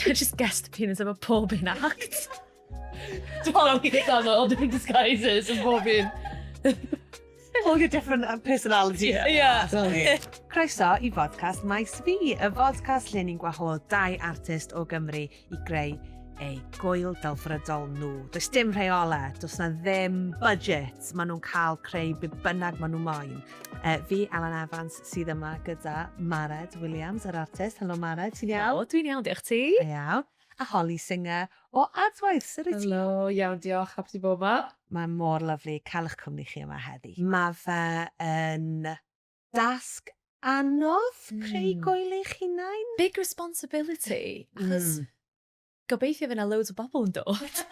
Just guest appearance efo pob un act. Dwi'n all different disguises yn bob un. All your different personalities. Yeah. Croeso i Fodcast Maes Fi, y fodcast lle ni'n gwahodd dau artist o Gymru i greu eu gwyl delfrydol nhw. Does dim rheolau, does na ddim budget, maen nhw'n cael creu be bynnag maen nhw moyn. Fi, Elen Evans, sydd yma gyda Mared Williams, yr artist. Helo Mared, ti'n iawn? O, dwi'n iawn, diolch ti. Iawn. A Holly Singer o Adwaith, sut wyt ti? Helo, iawn, diolch, hapus i bod yma. Mae mor lyfli cael eich cwmni chi yma heddi. Mae fe yn dasg anodd creu gwyl eich hunain. Big responsibility, achos gobeithio fydd yna loads o bobl yn dod.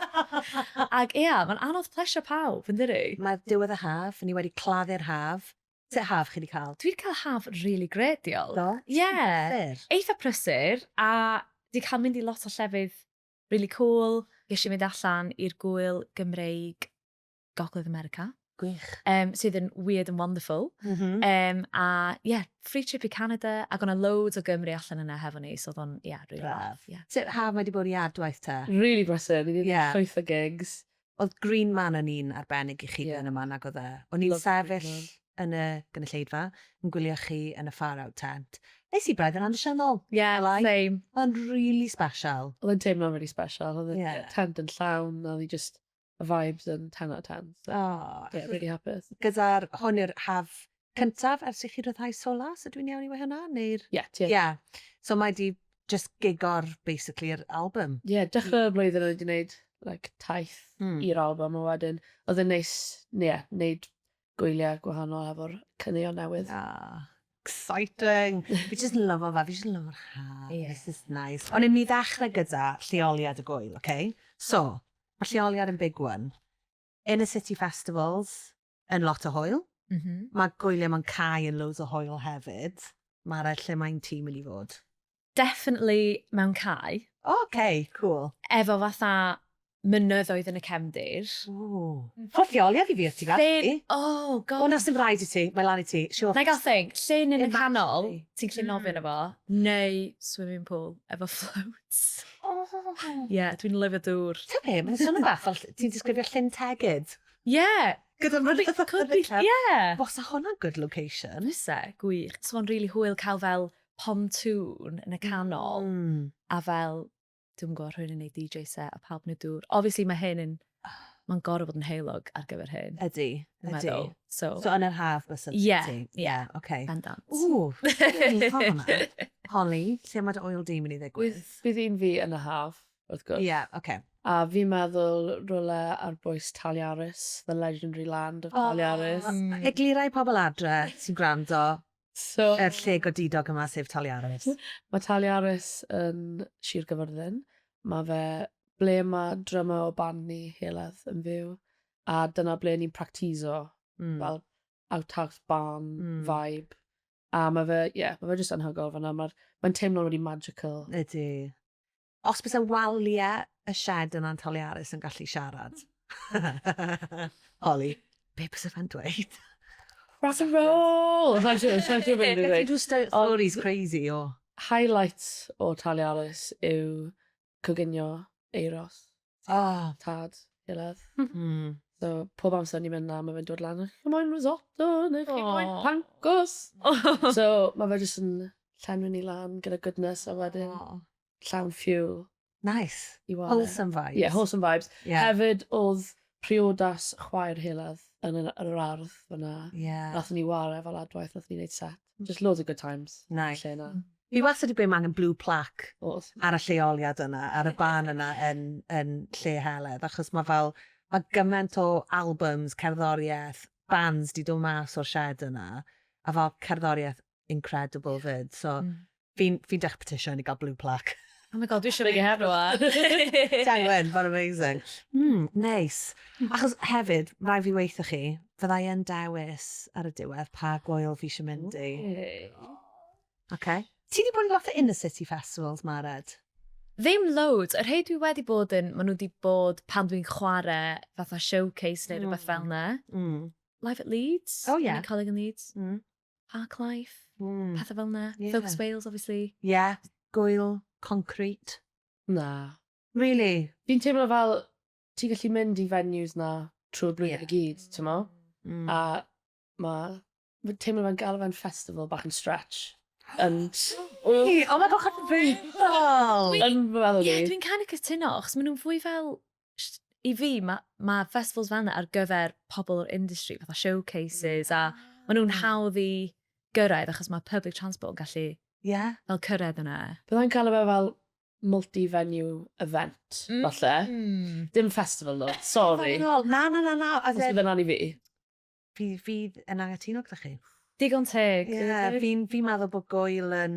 Ac ia, mae'n anodd plesio pawb, yn dydi? Mae diwedd y haf, ni wedi claddu'r haf. Sut haf chi wedi cael? Dwi wedi cael haf really great, diolch. Do? Ie. Prysur? Eitha prysur, a di cael mynd i lot o llefydd really cool. Ges i mynd allan i'r gwyl Gymreig Gogledd America. Gwych. Sydd yn weird and wonderful. A yeah, free trip i Canada, ac o'na loads o Gymru allan yna hefo ni, so oedd o'n, yeah, really Braf. braf. Yeah. Sut haf mae wedi bod i Adwaith te? Really brysur, ni wedi yeah. llwyth o gigs. Oedd Green Man yn un arbennig i chi yeah. yma nag oedd e? O'n i'n sefyll yn y gynulleidfa, yn gwylio chi yn y Far Out tent. Nes i braidd yn ansiynol. Yeah, like, same. Oedd o'n really special. Oedd o'n teimlo'n really special. Oedd y yeah. tent yn llawn, oedd hi just y vibes yn 10 out of 10. So, oh, yeah, really hapus. Gyda'r hwn yw'r haf cyntaf ers i chi ryddhau Solas, ydw i'n iawn i wei hwnna? Neu'r... Yeah, ti. Yeah. So mae di just gigo'r, basically, yr album. Yeah, dechrau'r blwyddyn oedd wedi gwneud like, taith i'r album a wedyn oedd yn neis, yeah, wneud gwyliau gwahanol efo'r caneuon newydd. Ah, exciting! Fi just yn lyfo fe, fi just yn lyfo'r haf. Yeah. This is nice. Ond i ni ddechrau gyda lleoliad y gwyl, okay? So, mae lleoliad yn big one. Inner City Festivals yn lot o hwyl. Mae gwyliau mewn cae yn loads o hwyl hefyd. Mae'r lle mae'n tîm mynd i fod. Definitely mewn cae. Okay, cool. Efo fatha mynyddoedd yn y cefndir. Ooh. Hoff lleoliad i fi os ti gallu. Llyn, oh god. O na, sy'n rhaid i ti, mae lan i ti. Sure. Na i gael think, llyn yn y canol, Exactly. ti'n gallu nofio yno fo, neu swimming pool efo floats. Oh. Yeah, dwi'n lyfio dŵr. Ti'n be, mae'n swnio bach fel ti'n disgrifio Llyn Tegid. Yeah. Gyda mynyddoedd Could yn y be, cefn. yeah. Fysa hwnna'n good location. Fysa, gwych. So fo'n really hwyl cael fel pontoon yn y canol a fel, dwi'n gwybod, rhywun yn neud DJ set a pawb yn y dŵr. Obviously mae hyn yn, mae'n gorfod bod yn heulog ar gyfer hyn. Ydy, Dwi'n ydy. meddwl. So, So yn yr haf bysa Yeah, ti? yeah. Okay. Bendant. Ww, dwi'n licio hwnna. Holly, lle mae dy ŵyl di mynd i ddigwydd? Bydd un fi yn y haf, wrth gwrs. Yeah, okay. A fi'n meddwl rhywle ar bwys Taliaris, the legendary land of Taliaris. Oh, Eglura i pobl adre sy'n gwrando So, yr lle godidog yma, sef Taliaris. Mae Taliaris yn Sir Gyfyrddin. Mae fe ble mae drummer o band ni, Heledd, yn fyw. A dyna ble ni'n practiso, fel outhouse barn vibe. A mae fe, ie, yeah, mae fe jyst anhygoel fan'na. Mae'n mae teimlo'n really magical. Ydy. Os bysa waliau y shed yna'n Taliaris yn gallu siarad. Holly, be bysa fe'n dweud? Rock and roll! Sa'n siŵr, sa'n siŵr beth dwi'n dweud. Dwi'n stories crazy o. Highlights o Taliaris yw coginio Eiros. Oh. Tad, Heledd. So, pob amser ni'n mynd na, mae fe'n dod lan, chi moyn risotto, neu chi moyn Aw. pancos. So, mae fe jyst yn llenwi ni lan gyda goodness a wedyn Oh. llawn fuel Nice. i ware. Wholesome vibes. Yeah, wholesome vibes. Yeah. Hefyd, oedd priodas chwaer Heledd yn yr ardd fyna. Yeah. Nathon ni ware fel Adwaith, nathon ni wneud set. Just loads of good times. Nice. Lle na. Fi wastad wedi gweud mae angen blue plaque Oedd. ar y lleoliad yna, ar y ban yna yn lle Heledd, achos mae fel, mae gymaint o albums, cerddoriaeth, bands di dod mas o'r shed yna, a fel cerddoriaeth incredible fyd. So, fi'n dechrau petition i gael blue plaque. Oh my god, dwi eisiau Make it mynd rwan. Dengwyn, mae'n amazing. Nice. Achos hefyd, rai fi weithio chi, fyddai yn dewis ar y diwedd pa gwyl fi eisiau mynd i. Okay. Okay. Ti di bod i lot o inner city festivals, Mared? Ddim loads. Yr rhai dwi wedi bod yn, maen nhw wedi bod pan dwi'n chwarae fatha showcase neu rhywbeth fel na. Live at Leeds. Oh, yeah. Yn y coleg yn Leeds. Park Life. Pethau fel na. Yeah. Focus Wales, obviously. Yeah. Gwyl Concrete. Na. Really? Fi'n teimlo fel ti'n gallu mynd i venues 'na trwy'r blwyddyn i gyd, t'mo'? A ma', fi'n teimlo fe'n galw fe'n festival bach yn stretch. Yn... Oh my god, hyfrydol! Yn fy meddwl i. Ie, dwi'n kind of cytuno, achos maen nhw'n fwy fel, i fi, mae ma festivals fel yna ar gyfer pobl o'r industry, fatha showcases, a maen nhw'n hawdd i gyrraedd achos mae public transport yn gallu fel cyrraedd yna. Byddai'n cael e fel multi-venue event, falle. Dim festival though, sorry. Na, na, na, na. Os bydd yna'n i fi. Fi, fi yn anghytuno gyda chi. Digon teg. Ie, yeah, fi'n fi meddwl bod gwyl yn,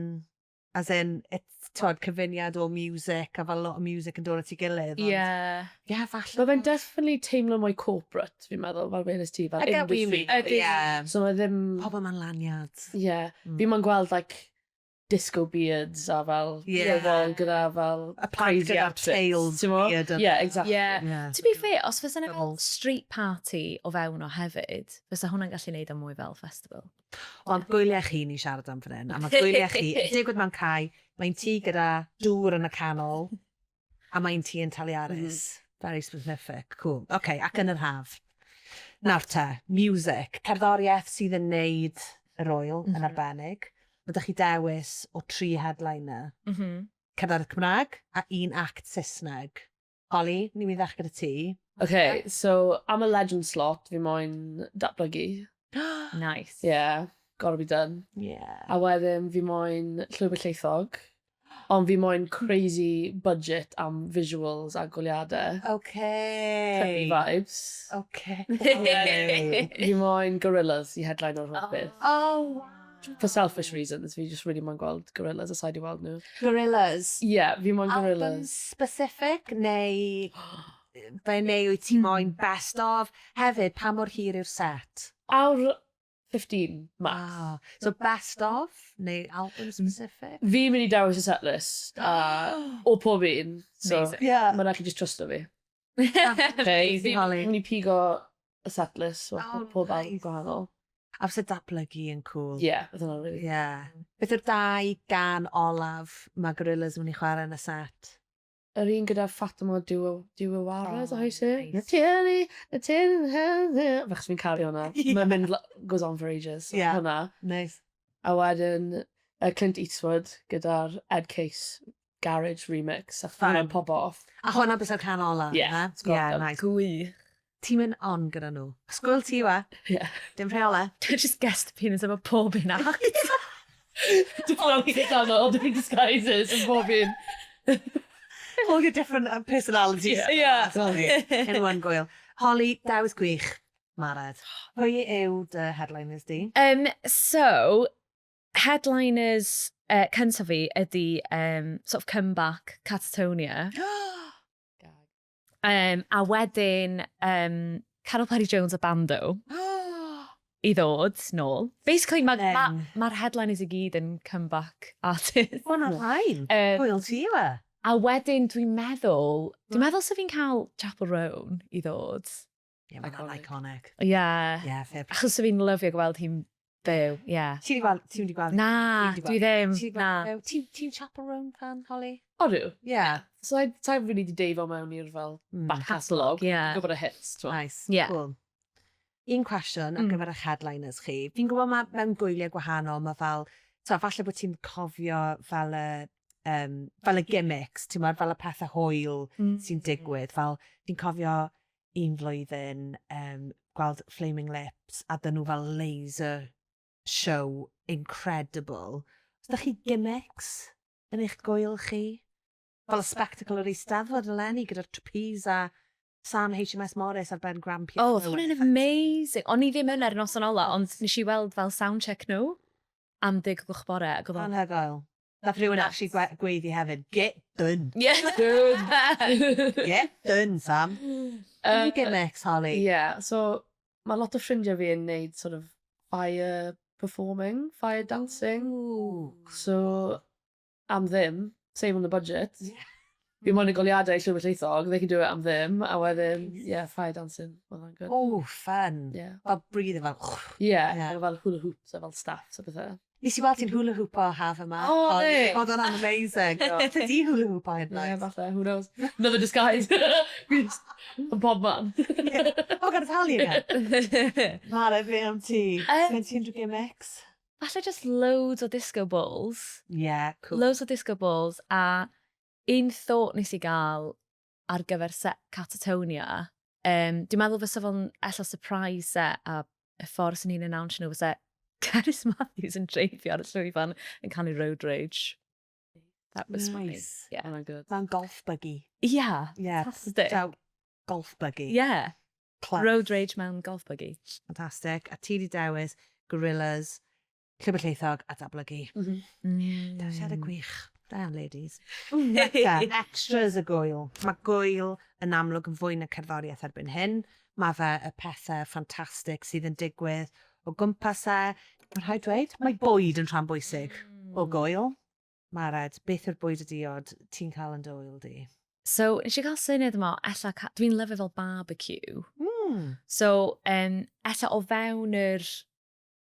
as in, it's, twod, cyfuniad o music a fel lot o music yn dod at ei gilydd. Ie. Yeah. Ie, falle. Mae fe'n definitely teimlo mwy corporate, fi'n meddwl, fel wedes ti, fel industry. Ydy. Yeah. So mae ddim... Pobl ma'n lanyards. Ie. Yeah. Mm. Fi ma'n gweld, like, disco beards a fel yeah. pobl gyda fel a crazy outfits. Tails beard. Yeah, exactly. Yeah. Yeah. To be fair, os fysa yna fel street party o fewn o hefyd, fysa hwnna'n gallu neud o mwy fel festival. Ond gwyliau chi ni'n siarad am fan hyn, a mae gwyliau chi yn digwydd mewn cae, mae'n tŷ gyda dŵr yn y canol, a mae'n tŷ yn Taliaris. Very specific, cool. OK, ac yn yr haf. Nawr te, music. Cerddoriaeth sydd yn neud yr ŵyl yn arbennig. Mae ydych chi dewis o tri headliner. Cerddoriaeth Cymraeg a un act Saesneg. Holly, ni'n mynd i ddechrau gyda ti. Okay, so am y legend slot, fi moyn Datblygu. Nice. Yeah, gotta be done. A wedyn fi moyn Llwybr Llaethog, ond fi moyn crazy budget am visuals a goleuadau. Trippy vibes. Fi moyn Gorillaz i headline o'r holl beth. Oh, wow. For selfish reasons, fi just really moyn gweld Gorillaz a sa'i di weld nhw. Gorillaz? Yeah, fi moyn Gorillaz. Album specific neu, fe neu wyt ti moyn best of? Hefyd, pa mor hir yw'r set? Awr 15 max. Ah, so best of neu album specific? Fi'n mynd i dewis y setlist o pob un. So, Amazing. mae'n rhaid chi just trusto fi. Okay, Amazing, fi'n Holly. mynd i pigo y setlist o Oh, pob album nice. gwahanol. A fysa Datblygu yn cool. Yeah, oedd hwnna'n really. Yeah. Beth yw'r dau gan olaf mae Gorillaz yn mynd i chwarae yn y set? Yr un gyda Fatima Diawara, is that how you say it? nice. Natiani, natiani. Achos fi'n caru hwnna. Mae'n mynd, goes on for ages. So Hwnna. Nice. A wedyn Clint Eastwood gyda'r Ed Case Garage remix. A hwnna'n pop off. A hwnna bys o'r can olaf, Yeah, ne? it's got Yeah, them. nice. Gwych. Ti'n mynd on gyda nhw. Sgwyl ti yw e? Yeah. Dim rheolau. Just guest appearance efo pob un act. Different all different disguises yn bob un. All your different personalities. Yeah. In one gwyl. Holly, dewis gwych. Mared. Pwy yw dy headliners di? So, headliners cyntaf fi ydy sort of comeback Catatonia. A wedyn Caryl Parry Jones a Bando i ddod nôl. Basically, mae'r ma, ma headliners i gyd yn comeback artists. Hwnna'n fine. Gwyl ti yw e? A wedyn dwi'n meddwl sef fi'n cael Chappell Roan i ddod. Yeah, mae'n iconic. Yeah. Yeah, fair. Achos sef fi'n lyfio gweld hi'n byw, yeah. Ti wedi gweld? Ti wedi gweld? Na, dwi ddim. Ti wedi Na. gweld? Ti'n Chappell Roan fan, Holly? Odw. Yeah. So I, I really di deifo mewn i'r fel back catalogue. Yeah. Gwybod y hits, t'mo. Nice. Yeah. Cool. Un cwestiwn ar gyfer eich headliners chi. Fi'n gwybod mae mewn gwyliau gwahanol, mae fel, so, falle bod ti'n cofio fel y gimmicks, ti'n gwbod, fel y pethau hwyl sy'n digwydd. Fel, fi'n cofio un flwyddyn gweld Flaming Lips a dyn nhw fel laser show incredible. Os ydych chi gimmicks yn eich gwyl chi? Fel y spectacle yr Eisteddfod eleni gyda'r trapeze a Sam HMS Morris ar ben Grand Piano. Oh, oedd hwnna'n amazing. O'n i ddim yn ar noson ola, ond nes i weld fel soundcheck nhw am 10 gloch bore. Ac oedd o'n... Anhygoel. Nath rhywun actually gweiddi hefyd, "Get done." Yeah. Good. Get done, Sam. Any gimmicks, Holly? Yeah, so mae lot o ffrindiau fi yn neud sort of fire performing, fire dancing. Ooh. So, am ddim, save on the budget. Fi moyn y goleuadau Llwybr Llaethog, they can do it am ddim, a wedyn, yeah, fire dancing, well, that's good. Oh, fun. Yeah. Fel breathe fel... Yeah, Yeah. yeah. Fel hula hoops a fel staffs a bethau. Nes i weld ti'n hula hoopo haf yma. O, ne? Oedd hwnna'n amazing. Allet ti hula hoopo hyd yn oed? Ie, falle, who knows. Another disguise. Yn bob man. Oh, gotta tell you again. Mara, be am ti? Gen ti unrhyw gimmicks? Falle just loads o disco balls. Yeah, cool. Loads o disco balls a un thought nes i gael ar gyfer set Catatonia, um, dwi'n meddwl fysa fo'n ella surprise set a y ffordd sy'n ni'n announce nhw fysa Cerys Matthews yn dreifio ar y llwyfan yn canu Road Rage. That was nice. funny. Yeah. Oh my God. Mewn golf buggy. Yeah. Yeah. Fantastic. Daw golf buggy. Yeah. Class. Road Rage mewn golf buggy. Fantastic. A ti di dewis Gorillaz, Llwybr Llaethog a Datblygu. Mm -hmm. Dewisiadau gwych. Da iawn, ladies. Nesa, extras y gwyl. Mae gwyl yn amlwg yn fwy na cerddoriaeth erbyn hyn. Mae fe y pethau ffantastig sydd yn digwydd o gwmpas e. Mae'n rhaid dweud, mae bwyd yn rhan bwysig o gwyl. Mared, beth yw'r bwyd y diod ti'n cael yn dy wyl di? So, nes i gael syniad yma, ella, dwi'n lyfio fel barbecue. So, ella o fewn yr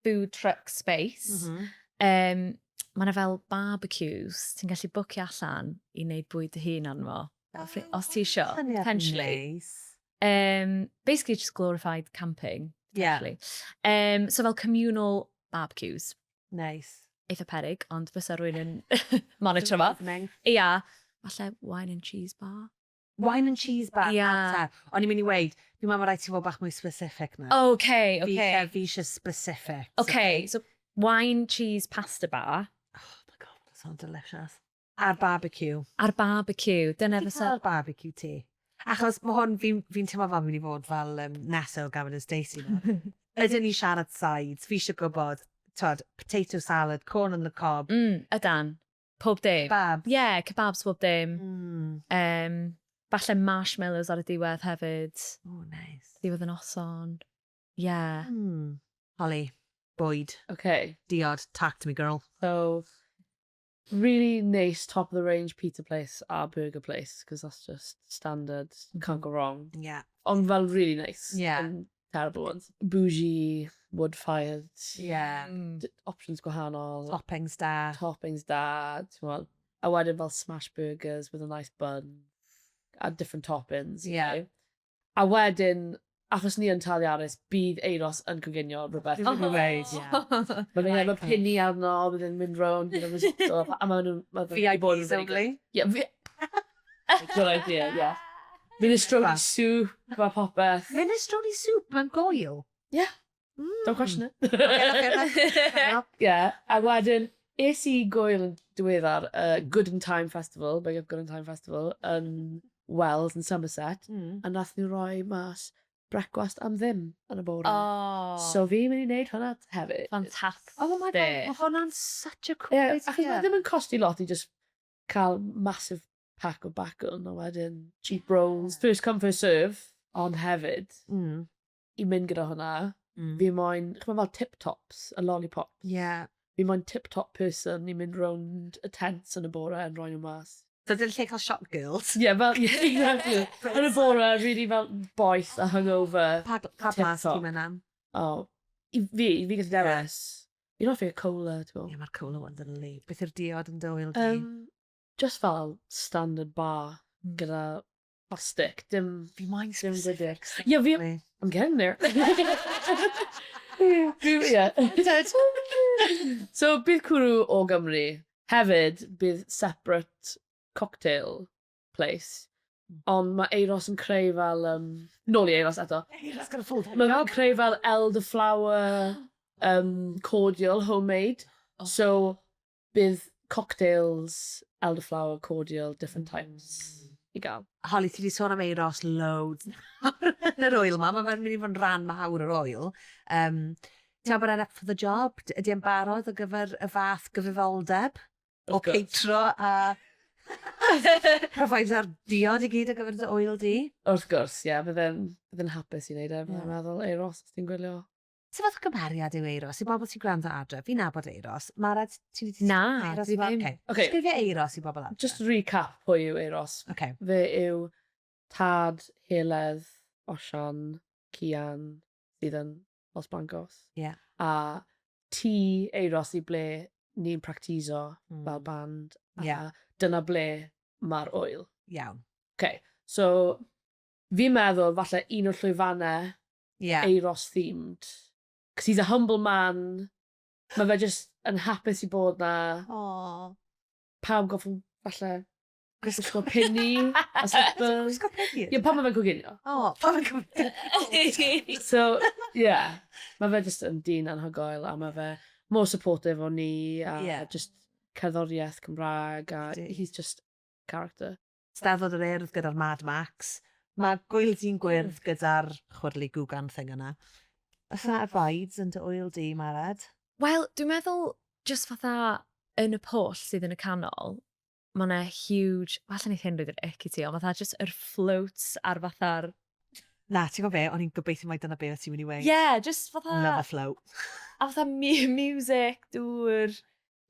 food truck space, mm -hmm. mae yna fel barbecues, ti'n gallu bwcio allan i wneud bwyd dy hun arno fo. Oh, os ti isio, potentially. Nice. Basically just glorified camping. Yeah. So fel communal barbecues. Nice. Eitha perig, ond fysa rhywun yn monitor fo. Ia. Falle wine and cheese bar. Wine and cheese bar. Ia. O'n i'n mynd i weud, fi'n meddwl mae rhaid ti fod bach mwy specific na. Okay, okay. Fi eisiau specific. Okay, so wine, cheese, pasta bar. Oh my God, that sounds delicious. A'r barbecue. A'r barbecue. Dyna Ti'n fysa... cael barbecue ti? Achos mae hwn, fi'n fi teimlo fel mynd i fod fel Nessa o Gavin and Stacey nawr. Ydyn ni siarad sides, fi eisiau gwybod, twod, potato salad, corn on the cob. Ydan. Pob dim. Kebabs. Yeah, kebabs pob dim. Falle marshmallows ar y diwedd hefyd. Oh, nice. Diwedd y noson. Yeah. Holly, bwyd. Okay. Diod, talk to me, girl. So, really nice top of the range pizza place a burger place, because that's just standard, can't go wrong. Yeah. Ond fel really nice. Yeah. And terrible ones. Bougie, wood-fired. Yeah. Options gwahanol. Toppings da. Toppings da, ti'n gwbod. A wedyn fel smash burgers with a nice bun. A different toppings. Yeah. You know. A wedyn, achos ni yn Taliaris, bydd Euros yn coginio rhywbeth. Dwi'n mynd i weud, ie. Mae fe'n efo pinni arno, bydd e'n mynd rownd, bydd e'n risotto, a maen nhw'n... VIPs only. Yeah, Good idea, yeah. Minestrone soup, mae popeth. Minestrone soup, mae'n goel. Yeah. Don't question it. Okay, Yeah, a wedyn, es i gwyl yn diweddar, Good in Time Festival, Big Up Good in Time Festival, yn Wells, yn Somerset, a nath nhw roi mas brecwast am ddim yn y bore. Oh. So fi'n mynd i wneud hwnna hefyd. Fantastic. Oh my God, mae hwnna'n such a cool Yeah, idea. achos mae ddim yn costi lot i just cael massive pack o bacon a wedyn cheap rolls. First come, first serve. Ond hefyd, i mynd gyda hwnna, fi moyn, ch'mod fel tip-tops, y lollipops. Yeah. Fi moyn tip-top person i mynd rownd y tents yn y bore yn rhoi nhw mas. So dyn lle cael shop girls. Yeah, fel, yeah, exactly. Yn y bore, really fel boeth a hungover. Pa, pa blas Tip-top. ti'n mynd am? Oh, i fi, fi gallu dewis. Fi'n hoffi y cola, ti'n gwybod. Ie, mae'r cola ones yn lyfli. Beth yw'r diod yn dy wyl di? Just fel standard bar gyda plastic. Dim... Fi moyn dim gwydr. specifics. Yeah, fi... I'm getting there. Fi, yeah. So, bydd cwrw o Gymru. Hefyd, bydd separate cocktail place. Ond mae Euros yn creu fel... nôl i Euros eto. Euros got a full time Mae fe'n job. creu fel elderflower cordial, homemade. Oh. So, bydd cocktails, elderflower, cordial, different types i gael. Holly, ti wedi sôn am Euros loads yn yr wyl yma. Mae fe'n mynd i fod yn rhan mawr o'r wyl. Ti'n meddwl bod e'n up for the job? Ydy e'n barod ar gyfer y fath gyfrifoldeb o Wrth gwrs. ceitro a profide'r diod i gyd ar gyfer dy wyl di? Wrth gwrs, ie, yeah, bydde'n hapus i wneud e, byddai'n meddwl, Euros, os ti'n gwylio. Sut fath o gymeriad yw Euros? I bobl sy'n gwrando adre, fi'n nabod Euros. Mared, ti wedi Na, Euros dwi i bobl? ddim. Okay. Okay. Disgrifio Euros i bobl adre. Just recap pwy yw Euros. Okay. Fe yw tad, Heledd, Osian, Cian, sydd yn Los Blancos. Yeah. A tŷ Euros i ble ni'n practiso fel band. A dyna ble mae'r ŵyl. Iawn. OK, so fi'n meddwl falle un o'r llwyfannau Euros themed. Cos he's a humble man. Mae fe jyst yn hapus i bod 'na. Aww. Pawb gorfod falle gwisgo pinny a slippers. Gwisgo pinny? Ie, pan mae fe'n coginio. O, pan mae'n coginio. So, yeah. Mae fe jyst yn dyn anhygoel a mae fe mor supportive o ni a just cerddoriaeth Cymraeg a he's just character. Steddfod yr Urdd gyda'r Mad Max. Mae Gŵyl Dyn Gwyrdd gyda'r chwyrli gwgan thing yna. Oes yna vibes yn dy ŵyl di, Mared? Wel, dwi'n meddwl jyst fatha yn y pwll sydd yn y canol, mae yna huge, falle wneith hyn roid yr ick i ti, ond fatha jyst yr floats a'r fatha'r... Na, ti'n gwybod be, o'n i'n gobeithio mai dyna be o ti'n mynd i weud. Yeah, just fatha... Love a float. A fatha music, dŵr,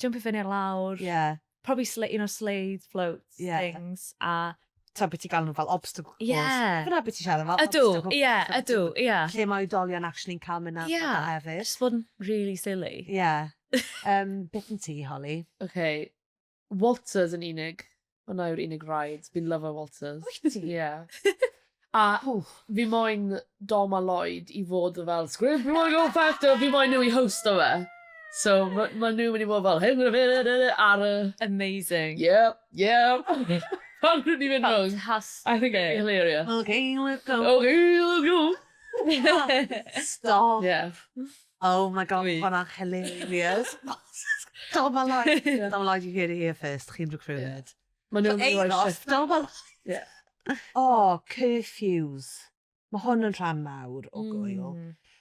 jumpio fyny ar lawr. Yeah. Probably un o'r slade floats things. A... Ta beth ti'n galw nhw fel obstacle course. Yeah. Fyna beth ti'n siarad am fel Ydw, obstacle ie, ydw, ie. Lle mae oedolion actually'n cael mynd ar yeah. hefyd. Just bod yn really silly. Yeah. Beth yn ti, Holly? Okay. Walters yn unig. Hwna yw'r unig rides. Fi'n lyfo Walters. Wyt ti? Yeah. A fi moyn Dom a Lloyd i fod yn fel, Scrib, we wanna go faster, fi moyn nhw i hosto fe. So, ma, ma nhw'n mynd i fod fel, hyn, ar y... Amazing. Yep. Pan nhw'n i fynd rownd. Fantastic. I think it'd be hilarious. Okay, let's go. Okay, let's go. Stop. Yeah. Oh my god, mae hwnna'n hilarious. Dom a Lloyd. Dom a Lloyd, you heard it here first. Chi'n recruited. Mae nhw'n mynd i roi shift. Dom a Lloyd. Yeah. Oh, curfews. Mae hwn yn rhan mawr o gwyl.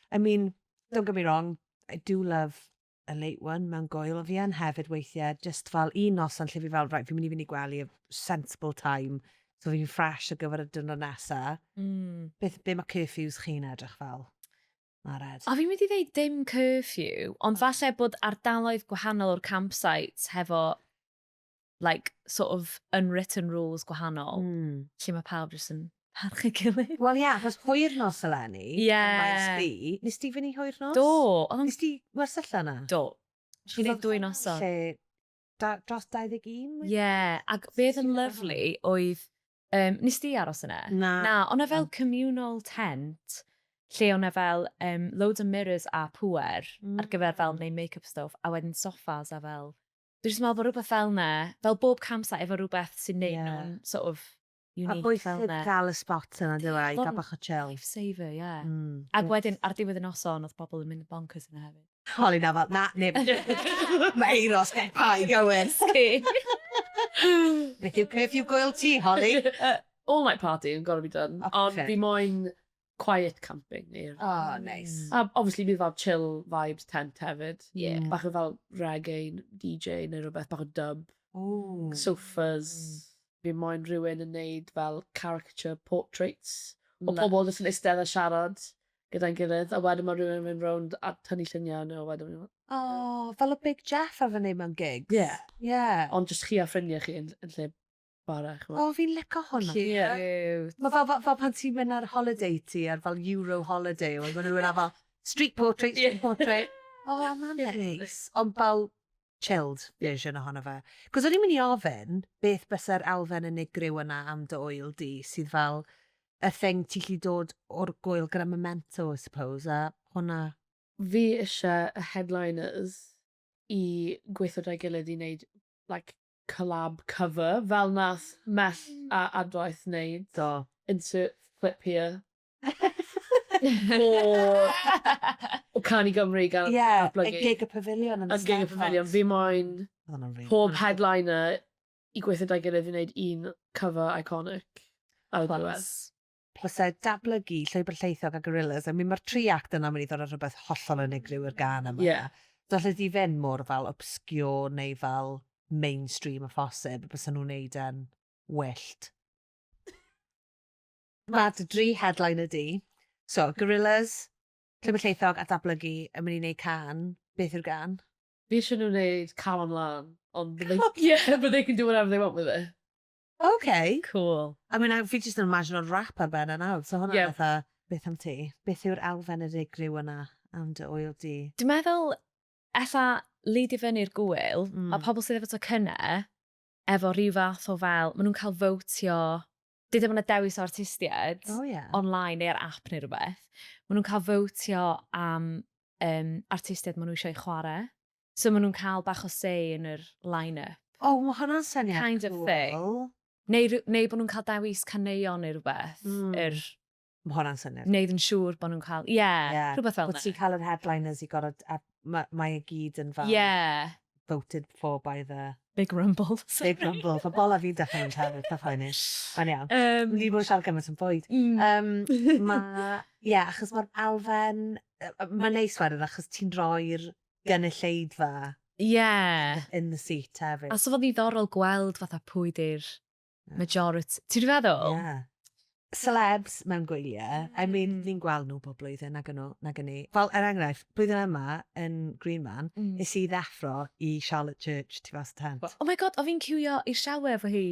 I mean, don't get me wrong, I do love a late one mewn gwyl. Fi yn hefyd weithiau, just fel un noson lle fi fel, right, fi'n mynd i fynd i gwely a sensible time, so fi'n fresh ar gyfer y diwrnod nesa. Beth, be mae curfews chi'n edrych fel? Mared. O, fi'n mynd i ddeud dim curfew, ond falle bod ardaloedd gwahanol o'r campsites hefo like, sort of unwritten rules gwahanol, lle mae pawb jyst yn parchu gilydd. Wel ie, achos hwyr nos eleni, yn Maes B, nes ti fynd i hwyr nos? Do. Oedd o'n- Nes ti wersylla 'na? Do. Nes i wneud dwy noson. Lle, dros 21? Ie, ac beth yn lyfli oedd, nes di aros yna? Na. Na, oedd 'na fel communal tent, lle oedd 'na fel loads o mirrors a pŵer ar gyfer fel wneud make-up stuff, a wedyn soffas a fel... Dwi jyst yn meddwl bod rhywbeth fel 'na, fel bob campsite efo rhywbeth sy'n neud nhw'n sort of A unique bwysig fel 'na. gael y spot yna, dyw e, i gael bach o chill. Lifesaver, ie. Ac wedyn, ar diwedd y noson, oedd bobl yn mynd yn bonkers yna hefyd. Holly na fel, na, neb. Mae Euros, get pie going. Beth yw curfew gwyl ti, Holly? All night party yn gotta be done. Oh, Ond fair. fi moyn quiet camping neu'r... Oh, nice. A obviously bydd fel chill vibes tent hefyd. Yeah. Bach o fel reggae, DJ neu rhywbeth, bach o dub. Ooh. Sofas. Fi moyn rhywun yn neud fel caricature portraits o pobl jyst yn eistedd a siarad gyda'n gilydd. A wedyn mae rhywun yn mynd rownd a tynnu lluniau nhw. A wedyn maen nhw- Oh, fel y Big Jeff arfer wneud mewn gigs. Yeah. Yeah. Ond jyst chi a ffrindiau chi yn, yn lle bara, ch'mod. O, fi'n lico hwnna. Cute. Yeah. Mae fel pan ti'n mynd ar holiday ti, ar fel Euro holiday, ond maen nhw'n fel street portrait, street portrait. O, oh, mae'n neis. Ond fel chilled version ohono fe. Cos o'n i'n mynd i ofyn beth bysa'r elfen unigryw yna am dy ŵyl di, sydd fel y thing ti'n gallu dod o'r gwyl gyda memento, I suppose, a hwnna... Fi eisiau y headliners i gweithio 'da'i gilydd i wneud like, collab cover, fel nath Mellt a Adwaith wneud. Do. Insert clip here. O Cân i Gymru gan Ie, Datblygu. yn Gig y Pafiliwn yn y Yn Gig y Pafiliwn. Fi moyn Oedd hwnna'n really pob headliner i gweithio 'da'i gilydd i wneud un cover iconic ar y diwedd. Plus e, Datblygu, Llwybr Llaethog a Gorillaz. I mean, mae'r tri act yna mynd i ddod â rhywbeth hollol unigryw i'r gân yma. So allet ti fynd mor fel obscure neu fel mainstream a phosib, bysa nhw'n neud e'n wyllt. Mae dy dri headliner di. So, Gorillaz, Llwybr Llaethog a Datblygu yn mynd i wneud cân. Beth yw'r gân? Fi eisiau nhw wneud Calon Lân, ond they, yeah, but they can do whatever they want with it. Okay. Cool. I mean, fi jyst yn imagine o'r rap ar ben yna. So hwnna fatha, beth am ti? Beth yw'r elfen unigryw yna am dy ŵyl di? Dwi'n meddwl Ella leadio fyny'r gwyl, mm. mae pobl sydd efo tocynnau, efo rhyw fath o fel, maen nhw'n cael fotio, dyd yma dewis o artistiaid oh, yeah. online neu ar app neu rhywbeth, maen nhw'n cael fotio am um, artistiaid maen nhw eisiau chwarae. So maen nhw'n cael bach o say yn yr line-up. Oh, mae hwnna'n syniad Kind of thing. Neu, neu bod nhw'n cael dewis caneuon neu rhywbeth. Mm. Er, Mae hwnna'n syniad. Wneud yn siŵr bod nhw'n cael, ie, yeah, yeah. rhywbeth fel yna. Bod ti'n cael yr headliners i gorfod, a mae ma e gyd yn fel... Yeah. Voted for by the... Big Rumble. Big Rumble. Mae bola fi'n dechrau mynd hefyd, na phoeni. Mae'n iawn. Um, Ni bod yn siarad gymaint yn bwyd. Mm. Um, ma, ie, yeah, achos mae'r elfen... Mae'n neis wedyn, achos ti'n rhoi'r gynulleidfa... Yeah. In the seat hefyd. A so fo'n ddiddorol gweld fatha pwy di'r majority. Ti'n feddwl? Yeah. Celebs mewn gwyliau, I mean, mm. ni'n gweld nhw bob blwyddyn nag nhw, nag ni. Fel, er enghraifft, blwyddyn yma yn Green Man, mm. nes i ddeffro i Charlotte Church tu fas y tent. Oh my god, o fi'n ciwio i'r shower efo hi.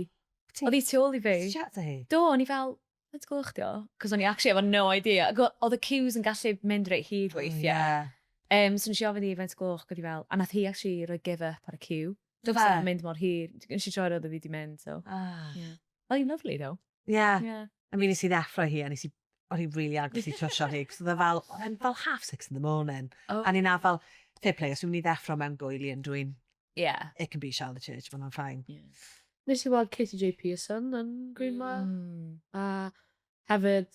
Oedd hi tu ôl i fi. Ti'n chat hi? Do, o'n i fel, let's go chdi o. Cos o'n i actually efo no idea. Oedd y queues yn gallu mynd reit hir oh, weithiau. Oh, yeah. Um, so nes i ofyn i faint gloch, oedd hi fel, a nath hi actually rhoi give up ar y queue. Do fe? Mynd mor hir. Nes i troi oedd hi wedi mynd, so. Ah. Yeah. Oedd hi'n lovely, though. Yeah. Yeah. I mean, nes i ddeffro hi, a nes i, o'n i'n really agos i trwsio hi, cos oedd e fel, oedd e'n fel 6:30 in the morning. Oh. A ni'n fel, fair play, os dwi'n mynd i ddeffro mewn gwyli yn dwi'n, Yeah. It can be Charlotte Church, mae'n fine. Yeah. Nes i weld Katie J Pearson yn Green Man. Mm. A hefyd,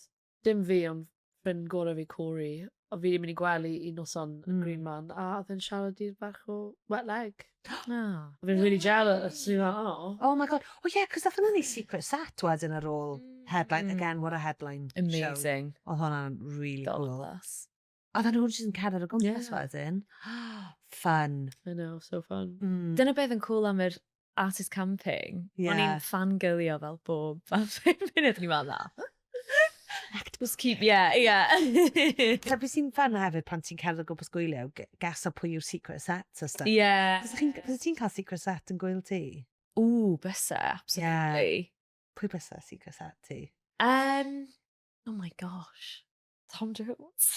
dim fi, ond ffrind gorau fi, Corey, o fi wedi mynd i gwely un noson yn mm. Green Man, a oedd e'n siarad i'r bach o wet leg. Oh. A fi'n really jealous. Fi'n fel, oh. Oh my god. Oh yeah, cos dath hwnna'n ei secret set wedyn ar ôl headline. Again, what a headline Amazing. show. Oedd hwnna'n really Dol cool. class. Oedd nhw'n jyst yn cerdded o gwmpas Yeah. wedyn. Fun. I know, so fun. Mm. Dyna beth yn cool am yr artist camping. Yeah. O'n i'n fangirlio fel bob fel 5 munud, o'n i'n fel na. Just keep, yeah, yeah. Ta beth sy'n fun hefyd pan ti'n cerdded o gwmpas gwyliau, guess o pwy yw'r secret sets a stuff. Yeah. Fysa ti'n cael secret set yn gwyl ti? Ooh, bysa, absolutely. Yeah. Pwy bysa secret set ti? Oh my gosh. Tom Jones.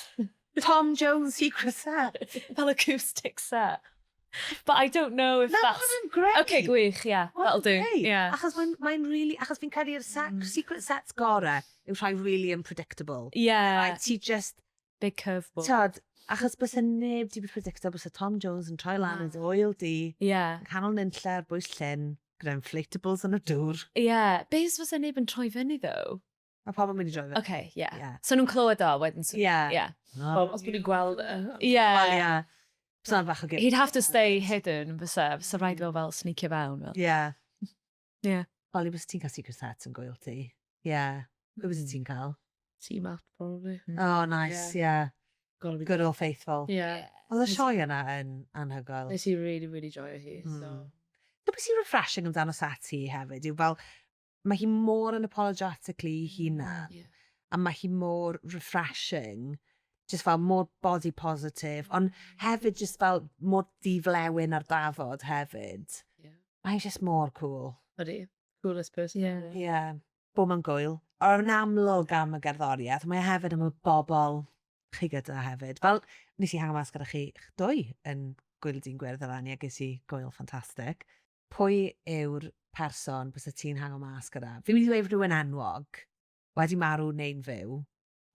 Tom Jones secret set? Fel acoustic set. But I don't know if Na, that's... hwnna'n great. Okay, gwych, yeah. That'll do. Great. Yeah. Achos mae'n mae really... Achos fi'n credu'r set, secret sets gore yw rhai really unpredictable. Yeah. Right, ti just... Big curveball. Tod, achos bys neb di predicto bys Tom Jones yn troi lan yn dy oil di, Yeah. yn canol nunlle ar bwys llyn, gyda inflatables yn y dŵr. Yeah. Be os fysa neb yn troi fyny, though? Mae pobl yn mynd i droi fyny. Okay, yeah. Yeah. So nhw'n clywed o wedyn. So, Yeah. Yeah. Well, os bod nhw'n gweld e. Yeah. Well, yeah. Bysa'n bach o gip. He'd have to stay hidden, fysa. Fysa rhaid fel fel sneakio fewn. Fel. Yeah. Yeah. Ollie, bysa ti'n cael secret set yn gwyl ti? Yeah. Pwy bysa ti'n cael? T-Mat, probably. Oh, nice, yeah. Gotta be... Good old faithful. Yeah. Oedd y sioe yna yn anhygoel. Nes i really, really joio hi, so... Dyma beth sy'n refreshing amdano set hi hefyd, yw fel, mae hi mor unapologetically hunan, Yeah. a mae hi mor refreshing, just fel mor body positive, ond hefyd just fel mor diflewyn ar dafod hefyd. Yeah. Mae'n just mor cool. Ydy. Coolest person. Yeah. ever. Yeah. Bod mewn gwyl. Ond yn amlwg am y gerddoriaeth, mae e hefyd am y bobl chi gyda hefyd. Fel, nes i hang mas gyda chi dwy yn Gwyl Dyn Gwyrdd eleni a ges i gwyl ffantastig. Pwy yw'r person bysa ti'n hango mas gyda? Fi'n mynd i ddweud rhywun enwog, wedi marw neu'n fyw.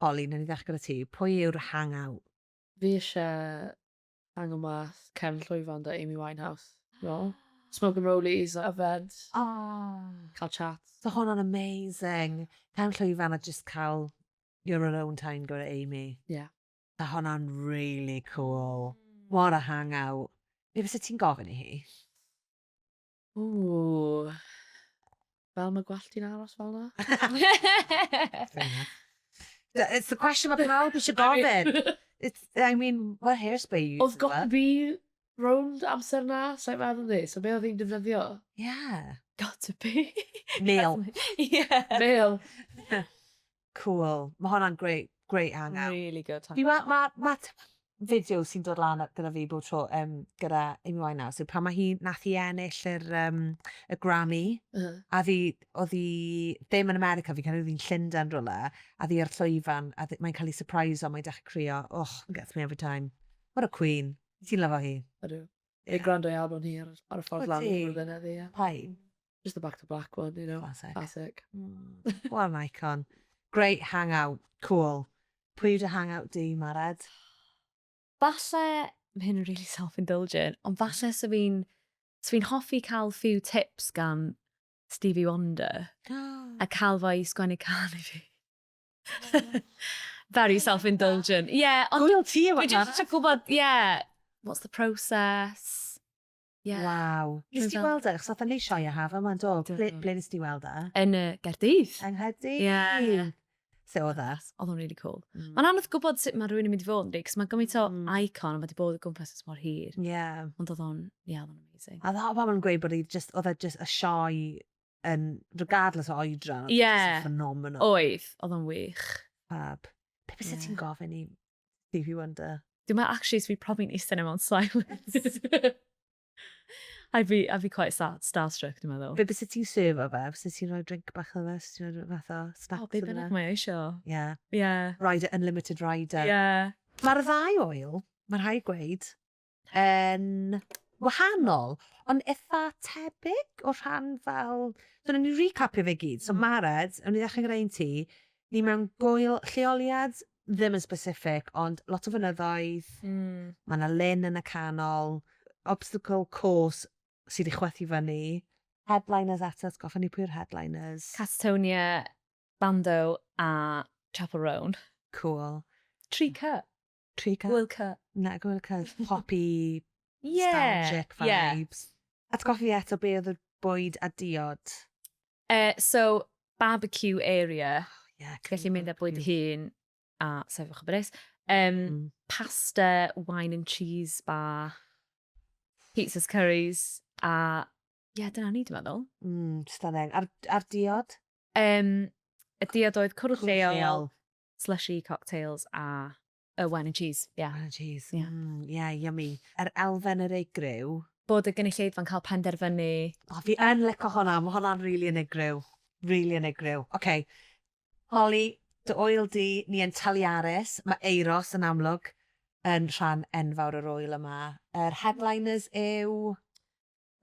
Holly, nawn ni ddechrau gyda ti. Pwy yw'r hangout? Fi eisiau hango mas cefn llwyfan da Amy Winehouse. No? Smoking rollies, yfed, Oh. cael chat. So hwnna'n amazing. Cefn llwyfan a just cael your alone time gyda Amy. Yeah. So hwnna'n really cool. What a hangout. Be fysa ti'n gofyn i hi? Ooh. Fel mae gwallt ti'n aros fel na? Fair enough. It's the question mae pawb eisiau gofyn. It's, I mean, what hairspray you Oedd got to be rownd amser na, sa'n meddwl ni. So be oedd hi'n defnyddio? Yeah. Got to be. Neil. Yeah. Neil. Cool. Mae hwnna'n great, great hangout. Really good Fi ma, ma, ma fideo sy'n dod lan gyda fi bob tro um, gyda Amy Winehouse yw pan mae hi, nath hi ennill yr, um, y Grammy, a ddi, oedd hi ddim yn America, fi'n cael ei hi'n Llundain rhywle, a ddi ar llwyfan, a mae'n cael ei surprise o, mae'n dechrau crio. Oh, it gets me every time. What a queen. Ti'n lyfo hi? Ydw. Yeah. Fi'n gwrando i album hi ar, ar y ffordd lan i Berlin heddi, yeah. Pa un? Just the Back to Black one, you know. Classic. Classic. What an icon. Great hangout. Cool. Pwy yw dy hangout di, Mared? Falle, mae hyn yn really self-indulgent, ond falle so fi'n so fi'n hoffi cael few tips gan Stevie Wonder a cael fo i sgwennu cân i fi. Very self-indulgent. Yeah, ond... Gwyl ti yw Dwi jyst eisiau gwybod, yeah, what's the process? Yeah. Waw. Nes ti weld e? Achos oedd e'n neud sioe haf yma, do? Ble, ble nes ti weld e? Yn y Gaerdydd. Yng Nghaerdydd? Yeah. Sut oedd e? Oedd o'n really cool. Mae'n anodd gwybod sut mae rhywun yn mynd i fod, yndi? Cos mae gymaint o icon a mae wedi bod o gwmpas ers mor hir. Yeah. Ond oedd o'n, yeah, oedd o'n amazing. A oedd pobl yn gweud bod hi just, oedd e just y sioe yn, regardless o oedran, oedd yeah. just phenomenal. Oedd, oedd o'n wych. Fab. Be byse yeah. ti'n gofyn i Stevie Wonder? Dwi'n meddwl, actually, so fi probably yn eistedd mewn silence. I'd be, I'd be quite starstruck, dwi'n meddwl. Be byse ti'n servo fe? Byse ti'n rhoi drink bach o fe? Byse ti'n rhoi fath o snacks oh, be bynnag mae eisiau. Yeah. Yeah. Rider, unlimited rider. Yeah. Mae'r ddau oil, mae'n rhaid gweud, yn wahanol, ond eitha tebyg o rhan fel... So, wnawn ni recapio fe gyd. So, Mared, wnawn ni ddechrau gyda un ti. Ni mewn gwyl lleoliad, ddim yn specific, ond lot o fynyddoedd. Mae yna lyn yn y canol, obstacle course sydd wedi chwythu fyny. Headliners eto, atgoffa ni pwy yw'r headliners. Catatonia, Bando a Chappell Roan. Cool. Tree Cut. Tree Cut. Gwyl Cut. Na, Gwyl Cut. Poppy, yeah, nostalgic vibes. Yeah. Atgoffa fi eto be oedd y bwyd a diod? So, barbecue area. Oh, yeah, Ti'n gallu mynd â bwyd dy hun a sefwch o bres. Pasta, wine and cheese bar, pizzas, curries, a ie, yeah, dyna ni, dwi'n meddwl. Stunning. A'r, ar diod? Y diod oedd cwrw lleol, slushy cocktails a y wine and cheese, yeah. Wine and cheese. Yeah. Yeah, yummy. Yr elfen yr unigryw. Bod y gynulleidfa'n cael penderfynu. O, fi yn licio hwnna, mae hwnna'n really unigryw. Really unigryw. OK. Holly, dy ŵyl di, ni yn Taliaris. Mae Euros yn amlwg yn rhan enfawr o'r ŵyl yma. Yr headliners yw...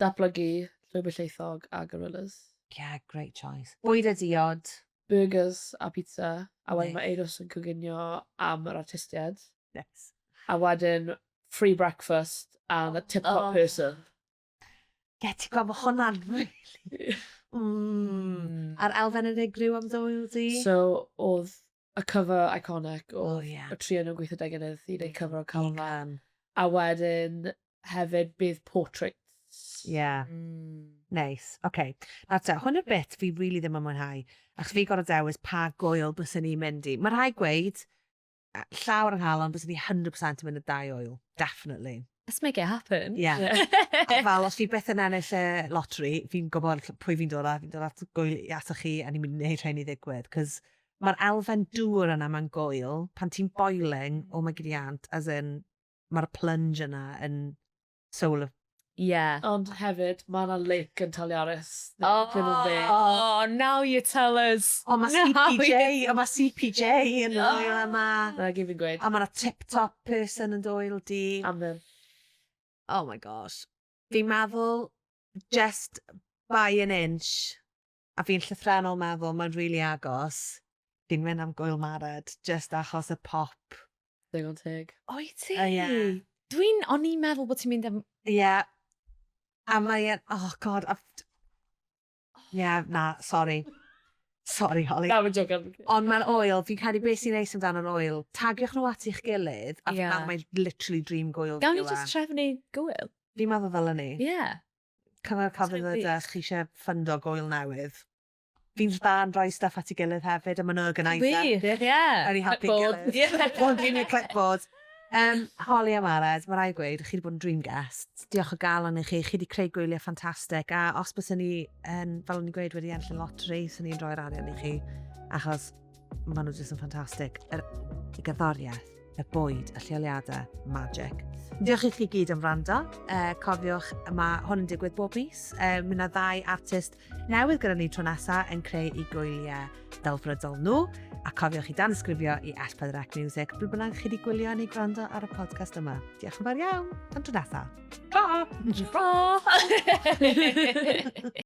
Datblygu, Llwybr Llaethog a Gorillaz. Yeah, great choice. Bwyd a diod. Burgers a pizza. A wedyn Nice. mae Euros yn coginio am yr artistiaid. Yes. A wedyn free breakfast and a tip-top Oh. person. Ie, ti'n gweld, mae hwnna'n really... A'r elfen unigryw am dy ŵyl di? So, oedd y cover iconic Oh, oedd yeah. y tri yn nhw'n gweithio 'da'i gilydd i wneud cover o Calon Lân. Can. A wedyn hefyd bydd portraits. Yeah. Nice. OK. Nawr te, hwn yw'r bit fi really ddim yn mwynhau. Achos fi gorfod dewis pa gwyl byswn i'n mynd i. Mae rhaid gweud, llaw ar 'y nghalon, byswn i 100% yn mynd i dau ŵyl. Definitely. Let's make it happen. Yeah. A fel, os fi byth yn ennill y lottery, fi'n gwybod pwy fi'n dod â, fi'n dod at gwyl atoch chi, a ni'n mynd i wneud rhain i ddigwydd. Cos mae'r elfen dŵr yna mewn gwyl, pan ti'n boiling, oh my giddy aunt, as in, mae'r plunge yna yn soul of... Yeah. Ond hefyd, mae yna lake yn Taliaris. Ddim yn dde. Oh, now you tell us. O, mae Now CPJ, you- o, mae CPJ yn y ŵyl yma. Na, gyd fi'n gweud. A mae yna tip-top person yn dy ŵyl di. Am ddim. Oh my gosh. Fi'n meddwl, just by an inch, a fi'n llythrennol meddwl mae'n really agos, fi'n mynd am Gwyl Mared, just achos y pop. Digon teg. Oed ti? O, ie. Dwi'n, o'n i'n meddwl bod ti'n mynd am... Ie. Yeah. A mae'n, oh god, a... Yeah, na, sorry. Sorry, Holly. Na, mae'n jocan. Ond mae'r ŵyl, fi'n credu beth sy'n neis amdano'r ŵyl, tagiwch nhw at eich gilydd, a fi'n Ie. meddwl mae'n literally dream gwyl. Gawn ni yw e. just trefnu gwyl? Fi'n meddwl ddylen ni. Yeah. Cyngor wych. Celfyddydau, chi eisiau ffundo gwyl newydd. Fi'n dda yn rhoi stuff at ei gilydd hefyd, a ma'n organiser. Wych, yeah. Yn ei helpu Clipboard. gilydd. Yeah. Clipboard, fi'n ei clipboard. Holly a Mared, mae rhaid gweud, chi wedi bod yn dream guests. Diolch o galon i chi, chi wedi creu gwyliau ffantastig, a os byswn ni, fel o'n i'n gweud, wedi ennill y lottery, swn i'n rhoi'r arian i chi, achos maen nhw jyst yn ffantastig. Y gerddoriaeth, y bwyd, y lleoliadau, magic. Diolch i chi gyd am wrando. Cofiwch, mae hwn yn digwydd bob mis. Mae yna ddau artist newydd gyda ni tro nesaf yn creu eu gwyliau delfrydol nhw. A cofiwch i danysgrifio i S4C Music, ble bynnag chi wedi gwylio neu gwrando ar y podcast yma. Diolch yn fawr iawn. Tan tro nesaf. Ta! Ta!